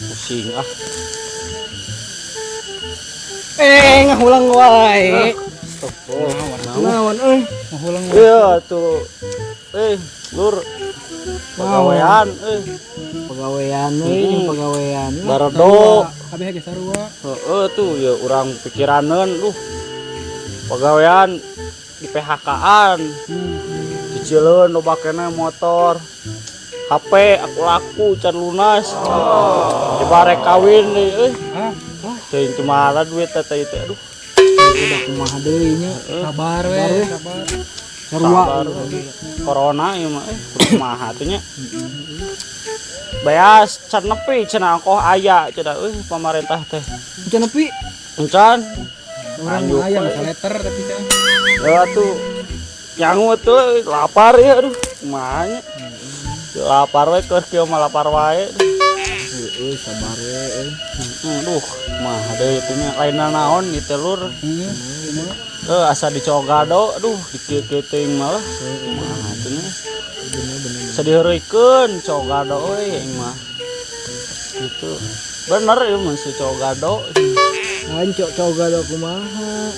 Pusing ah. Eh, ngahulang wae. Astagfirullah. Naon euy? Ngahulang wae. Iya tuh. Eh, lur. Pagawean euy. Pagawean euy, jeung pagawean. Baredo. Kabeh ge sarua. Heeh tuh ya urang pikiraneun duh. Pagawean di PHK-an. Cicileun loba keneh motor. HP aku laku can lunas. Coba rek kawin deui euy. Ah, Teuing kumaha duit teh teh teh aduh. Udah kumaha deui nya. Sabar we, sabar. Sarua. Sabar. Corona ieu mah eh kudu kumaha teh nya. Beas can nepi cenah ongkoh aya cenah euy pamarentah teh. Can nepi. Encan. Urang Lanjut, mah aya we. masa letter tapi can. Ya tuh nyangu tuh lapar ya aduh kumaha nya. Lapar we keur kieu mah lapar wae. Heeh, sabar we euy. Duh, kumaha deui teh nya lain naon ieu teh lur. Kumaha? Eh asa dicogado aduh dikieu-kieu teuing mah lah. Kumaha teh nya. Bener bener. Asa diheureuykeun cogado euy aing mah. Gitu. Bener ieu mah si cogado. Lain cok cogado kumaha?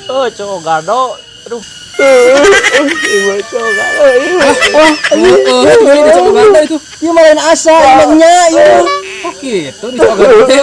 Eh cogado aduh. Ieu cogado ieu. Wah, Heeh, itu sih di Cogado itu. Ieu mah lain asa, ieu mah nya ieu. Oh gitu di Cogado teh.